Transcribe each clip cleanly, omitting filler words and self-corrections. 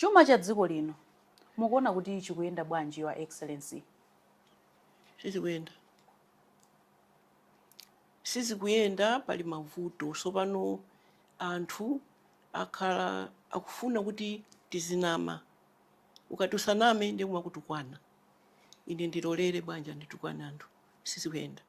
Chuma cha dziko lino mukuona kuti chikuyenda bwanji, Your Excellency? Sizikuyenda, sizikuyenda. Pali mavuto. Sopano anthu akhala akufuna kuti tizinama. Ukati usaname, ndiye kumakutukwana. Ine ndilolere bwanji anditukwane anthu? Sizikuyenda.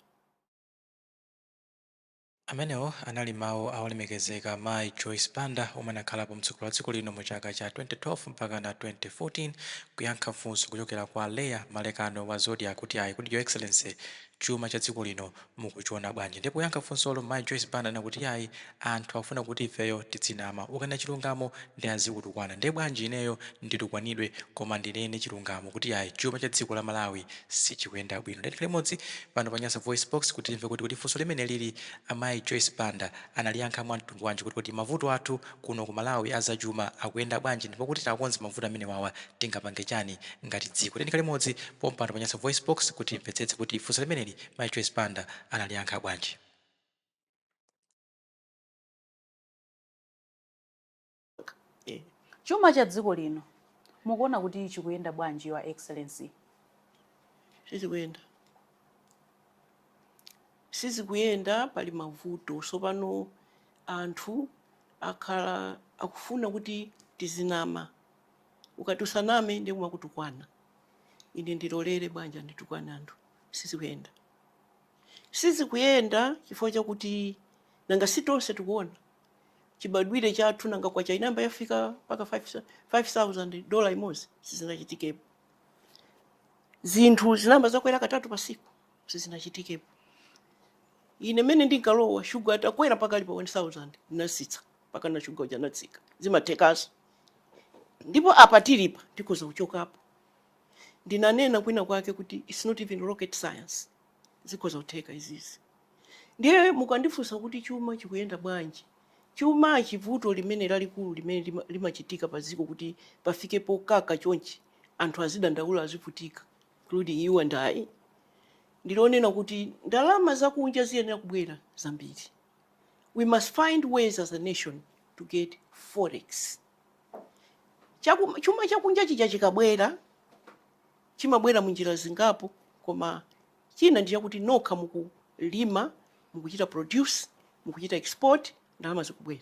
Amenewo anali mawu a olemekezeka Mayi Joyce Banda, omwe anakhalapo mtsogoleri wa dziko lino mu chaka cha 2012 mpaka na 2014, kuyankha funso kuchokera kwa Leah Malekano wa Zodiak kuti ayi, kuti, "Your Excellency, chuma cha dziko lino mukuchiona bwanji?" Ndipo kuyankha funsolo, Mayi Joyce Banda anakuti ayi, anthu akufuna kuti ifeyo tidzinama, ukanena chilungamo ndi azikutukwana. Ndiye bwanji ineyo nditukwanidwe, koma ndinene chilungamo kuti ayi, chuma cha dziko la Malawi sichikuyenda bwino? Ndikhale limodzi pano pa Nyasa Voice Box kuti timve kuti funso limene lili amayi Joyce Banda analiyankha mwa mtundu wanji, kuti mavuto athu kuno ku Malawi azachuma akuyenda bwanji, ndipo kuti takonze mavuto amene wawa tingapange chani ngati dziko. Tikhale limodzi pompano pa Nyasa Voice Box kuti timvetsetse kuti funso limeneli mayi Joyce Banda analiyankha bwanji. Chuma cha dziko lino mukuona kuti chikuyenda bwanji, Your Excellency? Sizikuyenda, sizikuyenda. Pali mavuto. Sopano anthu akhala akufuna kuti tizinama. Ukati usaname, ndiye kumakutukwana. Ine ndilolere bwanji anditukwane anthu? Sizikuyenda, sizikuyenda, chifukwa chakuti nanga si tonse tikuona chibadwire chathu? Nanga kwacha inamba yafika mpaka 5000, dola imodzi, sizinachitikepo. Zinthu zinamba zakwera katatu pasiku, sizinachitikepo. Ine mene ndinkalowa, shuga atakwera mpaka ali pa 1000, ndinasitsa mpaka na shuga uja anatsika. Zimathekaso. Ndipo apa tilipa tikhoza kuchokapo. Ndinanena kwina kwake kuti it's not even rocket science, zikhoza kutheka izizi. Ndiye mukandifunsa kuti chuma chikuyenda bwanji, chuma chivuto limene lalikulu limene limachitika pa dziko kuti pafike pokaka chonchi, anthu azidandaula, azivutika, including you and I, ndilonena kuti ndalama zakunja ziyenera kubwera zambiri. We must find ways as a nation to get forex. Chuma chakunja chija chikabwera, chimabwera munjira zingapo, koma china ndi chakuti nokha mukulima, mukuchita produce, mukuchita export, ndalama zikubwera.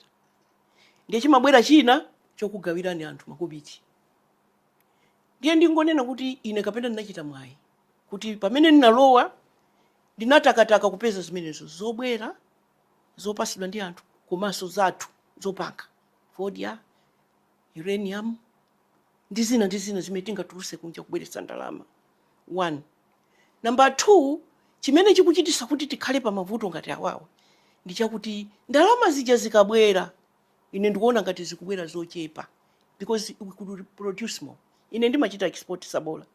Ndiye chimabwera china chokugawirani anthu makobiri. Ndiye ndingonena kuti ine kapena ndinachita mwayi kuti pamene ndinalowa ndinatakataka kupeza zimenezo, zobwera zopasidwa ndi anthu komanso zathu zopanga, fodya, uranium ndi zina ndi zina zimene tingatuluse kunja kubweretsa ndalama, one. Number two, chimene chikuchitisa kuti tikhale pa mavuto ngati awawa ndi chakuti ndalama zija zikabwera, ine ndikuona ngati zikubwera zochepa, because we could produce more. Ine ndimachita export sabola.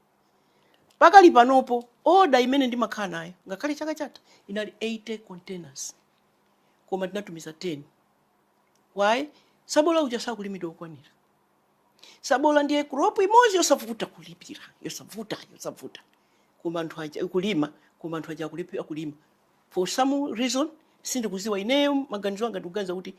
Pakali panopo order imene ndimakhala nayo, ngakhale chaka chatha, inali 80 containers, koma tinatumiza 10. Why? Sabola uja sakulimidwa okwanira. Sabola ndiye crop imodzi yosavuta kulipira, yosavuta, yosavuta, koma anthu aja kulima, koma anthu aja akulipira kulima for some reason sindikuziwa. Ineyo maganizo anga, ndikuganiza kuti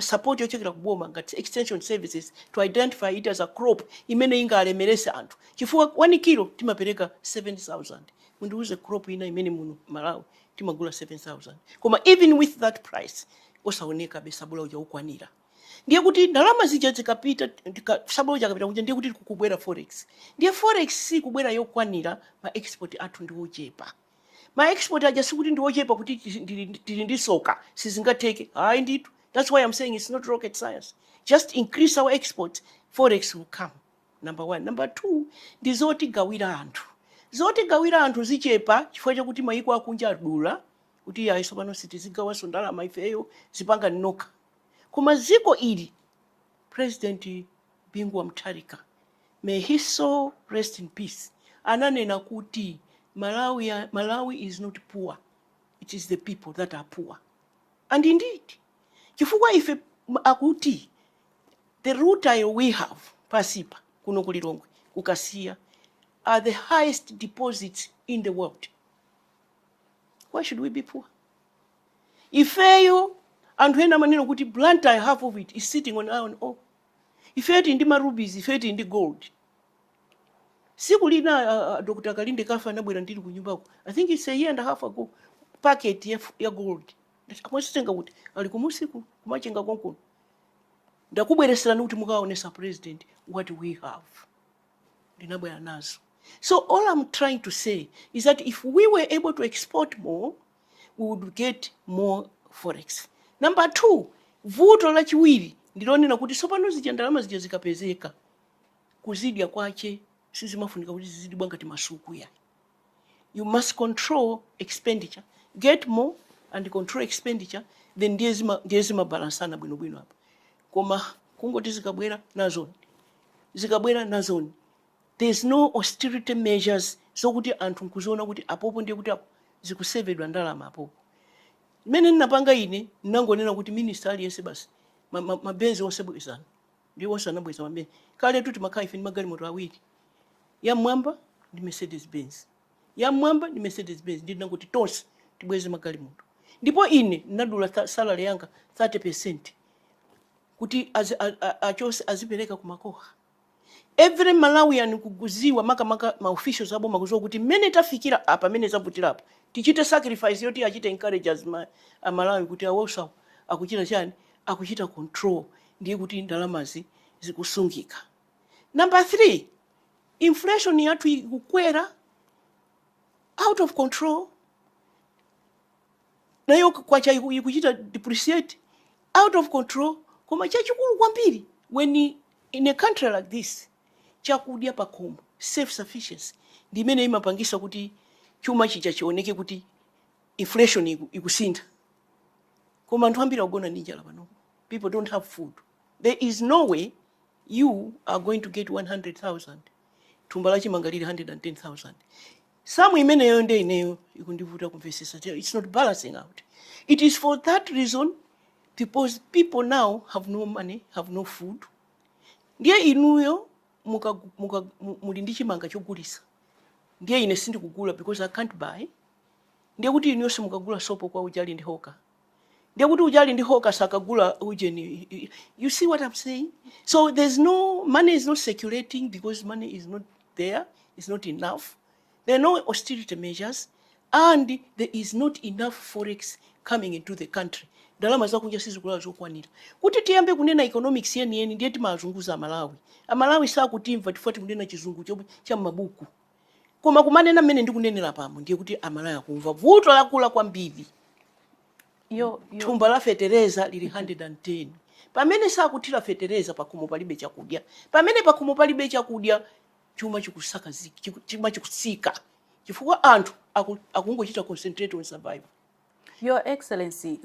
support yochokera kuboma ngati extension services to identify it as a crop imene ingalemerese anthu, chifukwa 1 kilo timapereka 7000. Mundiuze crop ina imene muno Malawi timagula 7000, koma even with that price osaoneka be sabola uja ukwanira. Ndiye kuti ndalama zija zikapita, sabola uja akapita kunja, ndiye kuti kukubwera forex. Ndiye forex sikubwera yokwanira, ma export athu ndi ochepa. Ma export aja sikuti ndi ochepa kuti tili ndi soka, sizingatheke, hayi ndithu. That's why I'm saying it's not rocket science. Just increase our export, forex will come, number one. Number two, ndi zotigawira anthu. Zotigawira anthu zichepa chifukwa chakuti mayiko akunja adula kuti ayi, pano sitizigawanso ndalama ifeyo, zipanga nokha. Koma dziko ili, President Bingu wa Mutharika, may his soul rest in peace, ananena kuti Malawi, Malawi is not poor, it is the people that are poor. And indeed, chifukwa ife akuti the rutile we have pasipa kuno kulilongwe, kukasiya, are the highest deposits in the world. Why should we be poor? Ifeyo anthu ena amanena kuti Blantyre, half of it is sitting on iron ore. Ife tili ndi ma rubies, ife tili ndi gold. Siku lina Dr. Kalinde Kafa anabwera ndili kunyumbako, I think it's a year and a half ago, packet ya gold. Amwesitenga kuti ali kumusiku kumachinga konkuno. Ndakubwereserani kuti mukaonesa president what we have. Ndinabwera nazo. So all I'm trying to say is that if we were able to export more, we would get more forex. Number two, vuto lachiwiri ndilonena kuti tsopano zija ndalama zija zikapezeka, kuzidya kwache sizimafunika kuti zizidibwa ngati masuku ya. You must control expenditure, get more and control expenditure, then ndiye zimabalansana bwinobwino apa. Koma kungoti zikabwera nazoni, zikabwera nazoni, there's no austerity measures zokuti anthu nkuziona kuti apopo ndiye kuti apo zikusevedwa ndalama apopo. Mmene ndinapanga ine, ndinangonena kuti minister aliyense basi, mabenzi onse bwezana. Ndiye onse anabweza mabenzi. Kale tu timakhala ife ndi magalimoto awiri, yamwamba ndi Mercedes Benz, yamwamba ndi Mercedes Benz. Ndi ndinangoti tonse tibweze magalimoto, ndipo ine ndinadula salary yanga 30% kuti achose azipereka kumakoha. Every Malawian kuguziwa, makamaka ma officials aboma, kuziwa kuti mmene tafikira apa, mmene zavutira apa, tichite sacrifice yoti achite encourage Amalawi kuti awosa akuchita chani, akuchita control, ndiye kuti ndalamazi zikusungika. Number three, inflation yathu ikukwera out of control. Nayo kwacha ikuchita depreciate out of control. Koma chachikulu kwambiri, when in a country like this, chakudya pakhomo, self sufficiency, ndi imene imapangisa kuti chuma chija chioneke kuti inflation ikusintha. Koma anthu ambiri akugona ndi njala panopo. People don't have food. There is no way you are going to get 100,000, thumba lachimanga lili 110,000. Samu imeneyo nde ineyo ikundivuta kumvesesa. It's not balancing out. It is for that reason, because people now have no money, have no food. Ndiye inuyo muli ndi chimanga chogulisa, ndiye ine sindikugula because I can't buy. Ndiye kuti inuyo simukagula sopo kwa ujali ndi hawker, ndiye kuti ujali ndi hawker sakagula ujeni. You see what I'm saying? So there's no money, is not circulating because money is not there, is not enough. There are no austerity measures and there is not enough forex coming into the country. Ndalama zakunja sizikula zokwanira kuti tiyambe kunena economics yeniyeni. Ndiye timazunguza Amalawi. Amalawi sakutimva chifukwa tikunena chizungu chomwe cha m'mabuku. Koma kumanena mmene ndikunenera pamo, ndiye kuti Amalawi akumva. Vuto lakula kwambiri, Yo thumba la fetereza lili 110. Pamene sakuthira fetereza, pakhomo palibe chakudya. Pamene pakhomo palibe chakudya, chuma chikusaka, chuma chikusika chifukwa anthu akungochita concentrate on survival. Your Excellency.